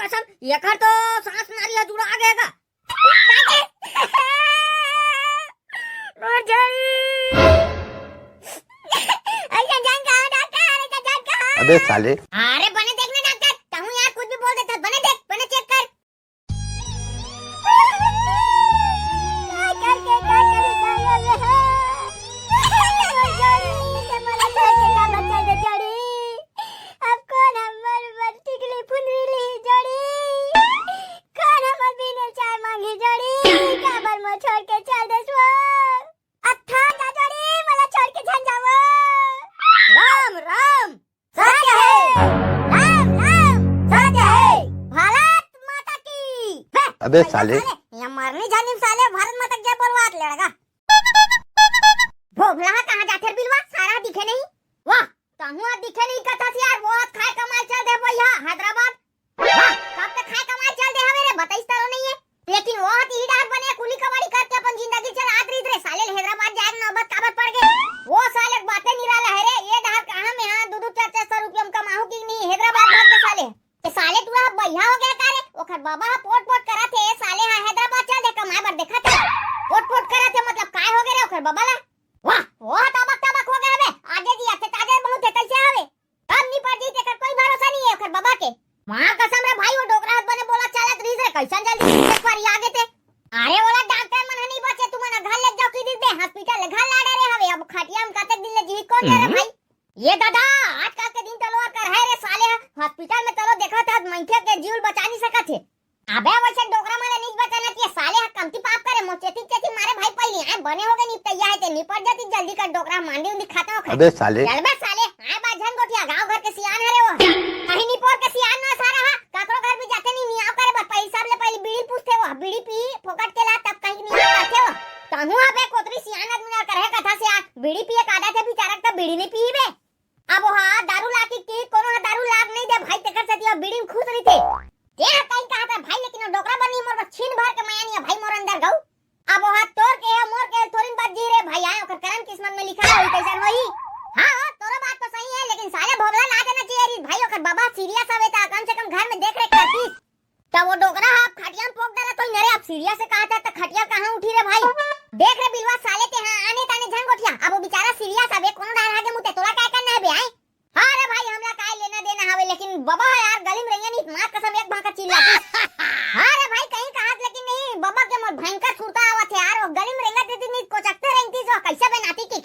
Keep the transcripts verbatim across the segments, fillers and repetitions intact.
कसम, एकर तो सांस नारी ह जुड़ा गे गा। मोर झड़ी। अइसन झन कहा डॉक्टर, अइसन झन कहा। अबे साले। अरे बने देख ना डॉक्टर, तहूं यार कुछ भी बोल देथस, बने देख, बने चेक कर। का करके का करे जावे हे? मोर झड़ी, ते मोला छोड़ के काबर चल दे झड़ी? अब कोन हमर बर टिकली फुंदरी ली झड़ी? कोन हमर बिना चाय मांगी झड़ी? काबर मोला छोड़ के चल देस वो? अत्था जा झड़ी, मोला छोड़ के झन जावो। राम राम। सत्य हे। राम राम। सत्य हे। भारत माता की। बे, अबे साले। साले, ये मरनी जानी साले, भारत माता की जय बोलवा लड़का। भोभला कहाँ जाथे बिलवा, सारा दिखे नहीं। वाह, तहूं ह दिखे नहीं कथस यार, वो ह खाए कमाए चल दे भैया हैदराबाद। वाह, कब तक खाए कमाए चल दे हवे रे, बताइस तरो नहीं है। लेकिन वो ह इही डहर बने कुली कबाड़ी करके अपन जिंदगी चलात रहिस रे, साले ल हैदराबाद जाए के नौबत काबर पड़ गे? वो साले के बाते निराला है रे, ये डहर कहाँ में हाँ दू दू चार चार सौ रुपया में कमाहूं कि नहीं, हैदराबाद भाग दे साले। ए साले टूरा ह बइहा हो गे का रे? ओखर बबा ह पोट पोट करत हे, ए साले ह हैदराबाद चल दे कमाए बर, देखत हे पोट पोट करत हे, मतलब काय हो गे रे ओखर बबा ला? वाह, वो ह तबक तबक हो गे हवे, आजे जी अच्छे ताजे बहुत हे, कइसे हवे? कब निपट जाही तेकर कोई भरोसा नहीं है ओखर बबा के। माँ कसम रे भाई, वो डोकरा ह बने बोला चलत रहिस रे, कइसन जल्दी एक बार आ गे ते। अरे ओला डॉक्टर मन ह नहीं बचे, तुमन घर ले जाओ कि दे, हॉस्पिटल ले घर ला डरे हवे, अब खटिया में कतेक दिन ले जीवित कोन रहे रे भाई? ये दादा, आजकल के दिन तलो कर है रे साले ह, हॉस्पिटल में तलो देखत हस मनखे के जीव बचा नहीं सकत हे। अबे वइसे डोकरा मन ल नीच बचाना चाहिए, साले ह कमती पाप करे, मोर चेती चेती मारे भाई पहिली, आए बने हो गे निपटैया हे ते, निपट जाती जल्दी कर डोकरा, मांडी उंडी खाता हो। अबे साले। चल बे साले, आए बा झन गोठिया, गांव घर के सियान हरे वो। कहीं निपोर के सियान ना सारा हा, काकरो घर भी जाथे नहीं मियाव करे बर, पहिली सबले पहिली बीड़ी पूछथे वो, बीड़ी पी, फोकट के ला तब कहीं मियाव करथे वो। तहूं अबे कोतरी सियान आदमी ना करे कथा से यार, बीड़ी पिए का आदत हे बिचारा के, त बीड़ी नहीं पीबे। अब ओहा दारू लाग के, के कोनो ह दारू लाग नहीं दे भाई, तेकर सेती ओ बीड़ी में खुश रहिथे। ते ह कहीं कहा था भाई, लेकिन ओ डोकरा बनी मोर बर छीन भर के माया नहीं है भाई मोर अंदर गऊ। अब ओहा तोर के है, मोर के थोड़ी बात जी रे भाई, आए ओकर करम किस्मत में लिखा है, वही कैसन वही। हाँ, तोरो बात तो सही है, लेकिन साले भोभला ना देना चाहिए रे भाई, ओकर बाबा सीरियस हवे ता कम से कम घर में देख रेख करतीस। त वो डोकरा ह खटिया में पोक डाला तो नरे, अब सीरियस से कहा था त खटिया कहाँ उठी रे भाई? देख रे बिलवा साले ते, हाँ, आने ताने झन गोठिया, अब वो बेचारा सीरियस हवे, कोनो डार आगे मुते तोला काय करना है बे, आए? हाँ रे भाई, हमला काय लेना देना हवे, लेकिन बबा ह यार गली में रहिए नहीं, माँ कसम एक भांका चिल्लातीस। हाँ रे भाई, कहीं कहात लेकिन नहीं, बबा के मोर भयंकर सुरता आवत है यार, वो गली में रेंगत रहितिस नहीं, कोचकते रेंगतीस, वो कैसे बनाती के?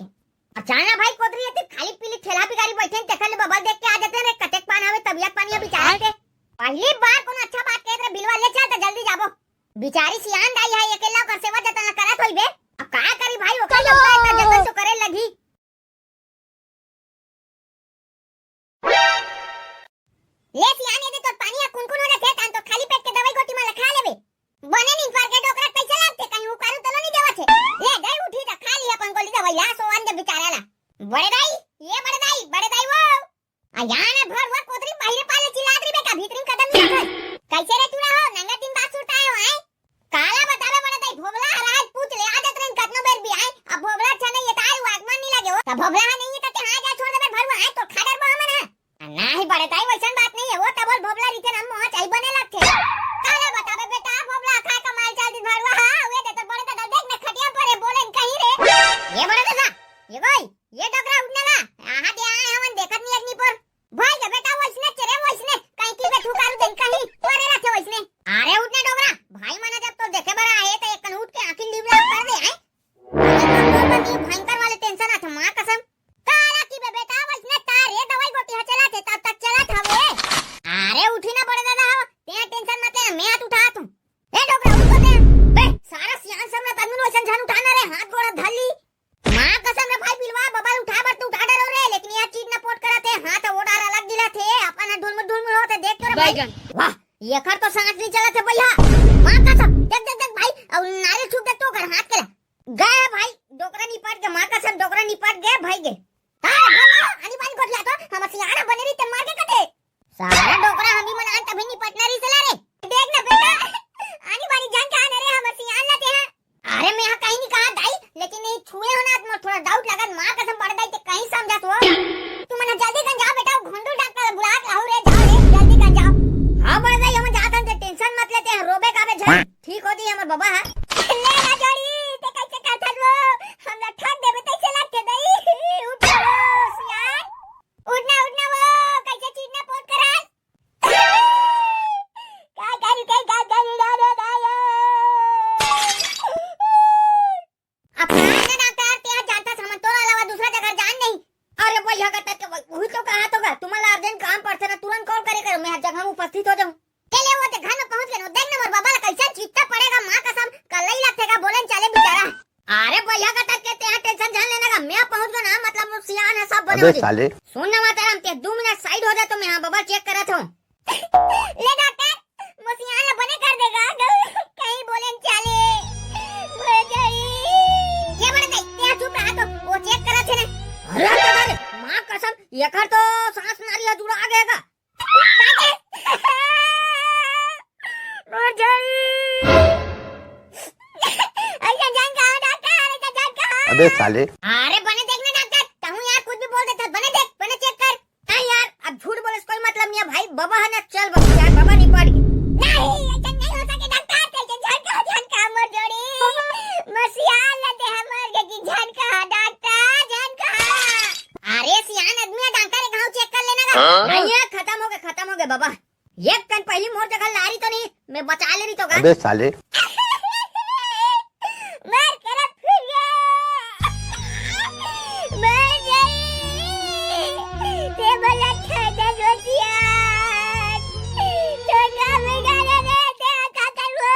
अच्छा ना भाई, कोतरी ये खाली पीली ठेला भिखारी बैठे हैं, तेखर ले बबा देख के आ जाते रे, कतेक पान हवे, तबियत पानी अभी चाहते। पहली बार कोनो अच्छा बात कहत रे बिलवा, ले चल त जल्दी जाबो। बिचारी सियान दाई है, अकेला ओकर सेवा जतन करत होई बे। अब का करी भाई, ओकर चलो। जतन तो करे लगी। ले सियान, ये दे तोर पानी ह कुनकुन हो जाथे, तान तो खाली पेट के दवाई गोटी मन ल खा लेबे। बने नींद पर के डोकरा कैसे लागथे, कहीं उकारू तलो नहीं देवत हे। ले दे उठी त खा ली अपन गोली दवाई ला, सोवन दे बेचारा ला। बड़े दाई, ये बड़े दाई, बड़े दाई वो। आ या ना भर वो कोतरी बाहरे पाले चिल्लात रही बेटा, भीतरी में कदम नहीं रखत। कैसे रे टूरा हो, नंगा दिन बाद सुरता आए हो, हैं? काला बतावे बड़े दाई, भोभला हराज पूछ ले, आ जात रहिन कतनो बेर भी आए। अब भोभला अच्छा नहीं है, तार वो आगमन नहीं लगे हो। त भोभला हा नहीं है, त ते हाँ जा छोड़ दे, भरुआ आए तो खा डरबो हमन, हाँ? नहीं बड़े दाई, वैसन बात नहीं है, वो तबोल भोभला रीते नम मोहा चाही बने लगथे। काला बतावे बेटा, भोभला खाए का माल चाल दिन भरुआ, हाँ, वे दे तो बड़े दादा देख ना खटिया पर है, बोले न कहीं रे। ये बड़े दादा, ये कोई, ये डोकरा उठने ला, आहा दे आए हमन देखत नहीं लगनी पर। भाई के बेटा वैसने चेरे वैसने, कहीं की बेठू कारू दिन कहीं, तोरे रखे वैसने। अरे उठने डोकरा, भाई मना जब तो देखे बड़ा है, तो एक कन उठ के आंखी लिबला कर दे, हैं? अरे तो तोर पर ये भयंकर वाले टेंशन आता, माँ कसम। काला की बे बेटा, वैसने तार रे दवाई गोटी ह चला थे, तब तक चला था वो। अरे उठी ना बड़े दादा हो, ते टेंशन मत ले, मैं हाथ उठा तू। ए डोकरा, उठ तो दे। बे, सारा सियान समरत आदमी वैसन झन उठाना रे, हाथ गोड़ धर ली। माँ कसम रे भाई बिलवा, बबल उठा बर तू उठा डरो रे, लेकिन यह चीज न पोट करत हे, हाथ वो डार अलग गिलत हे, अपन ह ढुलमुल ढुलमुल होत हे, देख तो रे भाई। बैगन। वाह, ये खर तो सांस नहीं चलत हे भैया। माँ कसम, देख, देख, देख भाई, और नारियल छू देख तो ओकर हाथ के ला। गए भाई, डोकरा निपट गे, माँ कसम, डोकरा निपट गे, भाई गे। हाँ, हाँ, हाँ, आनी बानी गोठिया तो, हम सियाना बने रही ते मार के कटे। सारा डोकरा हमी मन आन तभी निपटना रही सला रे। देख ना बेटा, आनी बानी जान के आने रे हमर सियान ला ते हा। अरे मैं हा कहीं नहीं कहा दाई, लेकिन नहीं छुए हो ना, मोर थोड़ा डाउट लगा, माँ कसम बड़ दाई ते कहीं समझा तो। तू मन जल्दी कन जाओ बेटा, घोंडू डॉक्टर बुला के लाओ रे, जाओ रे, जल्दी कन जाओ। हाँ बड़ दाई, हम जात ठन ठीक हो जी हमर बबा ह। ले ना जोड़ी, ते कैसे करथस वो? हमला ठग देबे तैसे लगथे दई। उठ ना वो, सियान। उठ ना, उठ ना वो, कैसे चीज ना पोत करस? का करी, का, का करी, रे, रे, रे, रे। अब काहे ना डॉक्टर, तें जानथस हमन तोर अलावा दूसरा जगह जान नहीं। अरे भैया का तक वही तो कहा तो गा, तुम्हारा अर्जेंट काम पड़थे ना, तुरंत कॉल करे करो, मैं हर जगह में उपस्थित हो जाऊं। ले, ले, वो ते घर में पहुंच गए, देख ना मोर बाबा ला कैसे चित्ता पड़ेगा, माँ कसम, कल्ला ही लगथे गा, बोले न चले बेचारा। अरे भैया का तक के तें टेंशन झन लेना गा, मैं पहुंच गए ना, मतलब वो सियान है, सब बने अबे हो जी। साले। सुन ना माताराम, ते दो मिनट साइड हो जा तो मैं हाँ बाबा चेक करत हूँ। ले डॉक्टर, मोर सियान ला बने कर देगा, कहीं बोले न चले। मोर जोड़ी। ये बड़े दे, तें चुप रहा तो, वो चेक करत है ना। अरे, अरे, अरे, माँ कसम, एकर तो सांस नाली ह जुड़ा गया गा। मोर जोड़ी। ऐसा जान कहाँ डॉक्टर, ऐसा जान कहाँ? अबे साले। अरे बने देख ना डॉक्टर, कहूँ यार कुछ भी बोल देता, बने देख, बने चेक कर। नहीं यार, अब झूठ बोले से कोई मतलब नहीं है भाई, बाबा है ना, चल बस यार, बाबा नहीं पड़ गई। नहीं, ऐसा नहीं हो सके डॉक्टर, कैसे झन कहाँ, झन कहाँ मोर जोड़ी? मोर सियान ला ते हमर के की झन कहाँ डॉक्टर, झन कहाँ? अरे सियान आदमी है, डॉक्टर एक घाव चेक कर लेना गा। हाँ? नहीं है, खत्म हो गए, खत्म हो गए बाबा। एक कन पहली मोर जगह लारी तो नहीं, मैं बचा ले रही तो गा। अबे साले। मार करत फिर गया। मर गई। ते बोला था दस बजिया। तो का बिगाड़ा रे, ते का करबो?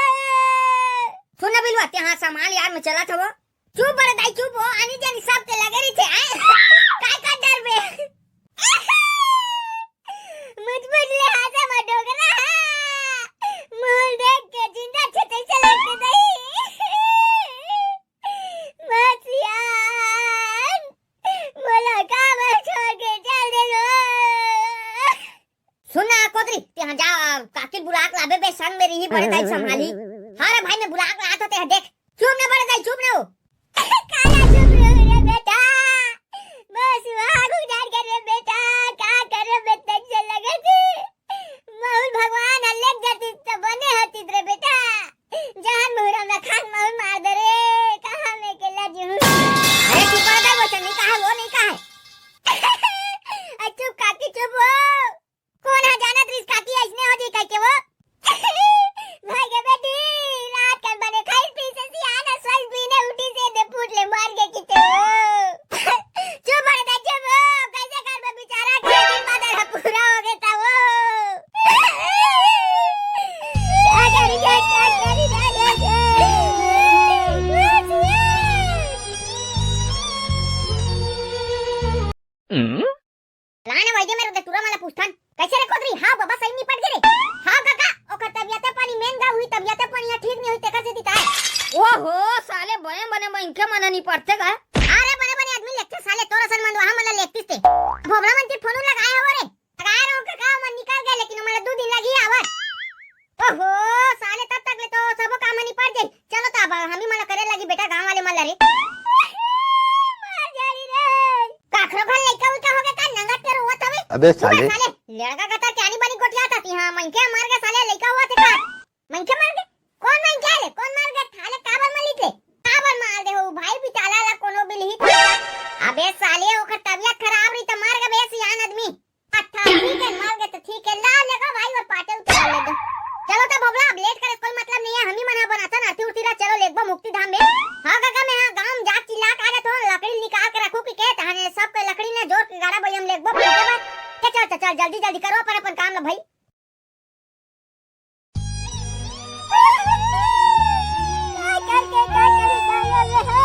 सुन ना बिलवा, ते हाँ संभाल यार, मैं चला था वो। चुप बड़े दाई, चुप हो, आनी जानी सब ते लगे रही थे, हैं? काय का डर बे? मुझ मुझ ले हाथे में डोकरा है। मोल देख के जिंदा छे तैसे लगते दई। मसियान, मोला का मैं छोड़ के चल दे लो। सुन ना कोतरी, ते हाँ जा, काकी बुला के लाबे बे, संग में रही बड़े दाई संभाली। हाँ रे भाई, मैं बुला के लात हो, ते हाँ देख। चुप ना बड़े दाई, चुप ना हो। काला चुप रहो रे बेटा, मैं सुहाग उजाड़ कर रे बेटा, का कर रे बेटा, से लगे थी। बहुत भगवान अलग जाती तो बने होती रे बेटा, जहाँ मुहरा में खान माहौल मार दे रे, कहाँ मैं अकेला जीऊँ। अरे चुप बड़े दाई, वो नहीं कहा, वो नहीं कहा। अरे चुप काकी, चुप हो। कोन ह जानत रिस काकी अइसने हो जी कहिके वो। भाई के बेटी, रात कन बने खाइस पीस हे, सियान अस, सोइस बिहने उठिस हे, दे फूट ले मर गे किते वो। चुप बड़े दा, चुप हो, कइसे करबे बिचारा के दिन बदर ह पूरा हो गे त वो। अगर ये क्या करी दा, दा, दा। हम्म? लाने वही मेरे उधर टूरा वाला पूछथन। कैसे रे कोतरी? हाँ बाबा, सही निपट गे रे। हाँ काका, ओकर तबियते पानी मेन गा हुई, तबियते पानी ह ठीक नहीं हुई, तेकर सेती ताय। ओहो, साले बने बने मनखे मन ह निपटथे गा। अरे बने बने आदमी लेखथे साले, तोर असन मंदवाहा मन ला लेखतिस ते। भोभला मन ती फोन लगाए हवो रे। लगाए रहो काका, मन निकल गए, लेकिन ओमन ला दू दिन लगी आवत। ओहो, साले तब तक ले तो सबो काम ह निपट जाई। चलो त अब हमी मन ला करे लगी बेटा, गांव वाले मन ला रे। मर जाई रे। काखरो घर लइका उइका होगे का, नंगत के रोवत हवे? अबे चुप साले। साले, लड़का का तर क्यानी बनी गोठियात हस, हाँ, मनखे मर गे साले, लइका होवत हे का? मनखे मर गे? कोन मनखे ले? कोन मर गे? थाले काबर मलित ले? काबर मार दे हो भाई, बिचारा ला कोनो बिलही था। अबे साले, ओकर तबियत खराब रही त मर गे बे सियान आदमी। अच्छा, ठीक है, मर गए तो ठीक है, ला लेगा भाई, और पाटे उतार ले दो। चलो तो भोभला, अब लेट करे कोई मतलब नहीं है, हमी मन ह बनाथन आरती उरती ला, चलो लेगबो मुक्ति धाम में। हाँ काका, मैं हाँ गांव में जाके चिल्ला के आ जात हो, लकड़ी निकाल के रखू कि के, तहने सब के लकड़ी ने जोर के गाड़ा बई हम लेगबो फूटे बर। के चल, चल, चल, जल्दी, जल्दी करो अपन, अपन काम ला भाई। का करके का करे जाने में है?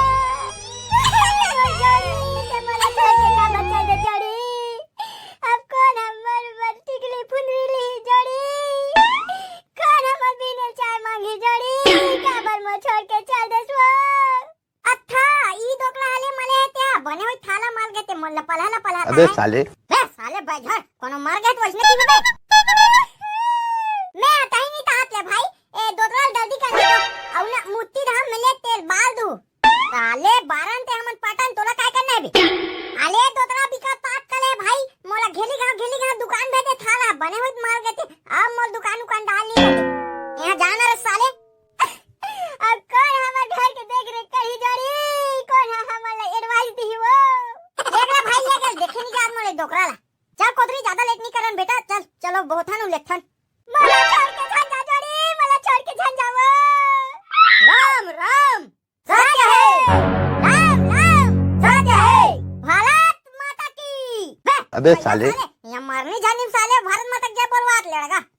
जोड़ी से मोला छोड़ के का बचा दे जोड़ी। अब कोन हमर बर टिकली फुलरी ली जोड़ी? कोन हमर बिना चाय मांगी जोड़ी? काबर मोला छोड़ के चल देस वो? अत्था, ई दोकला हले मले हे त्या, बने होई थाला मर गे ते, मोला पलहा ला पलहा अबे लाए। साले। बे साले बैजर, कोनो मर गे तो वइसने की बे। मैं हटाई नहीं ताहत ले भाई, ए दोकला जल्दी कर दे तो, अउ ना मुत्ती धाम में ले तेल बाल दू। साले बारन ते हमन पटन, तोला काय करना है बे? अले दोकला बिका पात कले भाई, मोला घेली गांव, घेली गांव दुकान भेजे थाला, बने होई मर गे ते, अब मोला दुकान उकान डाल नहीं दे। यहाँ जाना रे साले, लेथन उलेथन। मला छोड़ के झन जा जोड़ी, मला छोड़ के झन जावो। राम राम। सत्य हे। राम राम। सत्य हे। भारत माता की। बे, अबे साले। साले, ये मरनी जानी साले, भारत माता की जय बोलवात लड़का।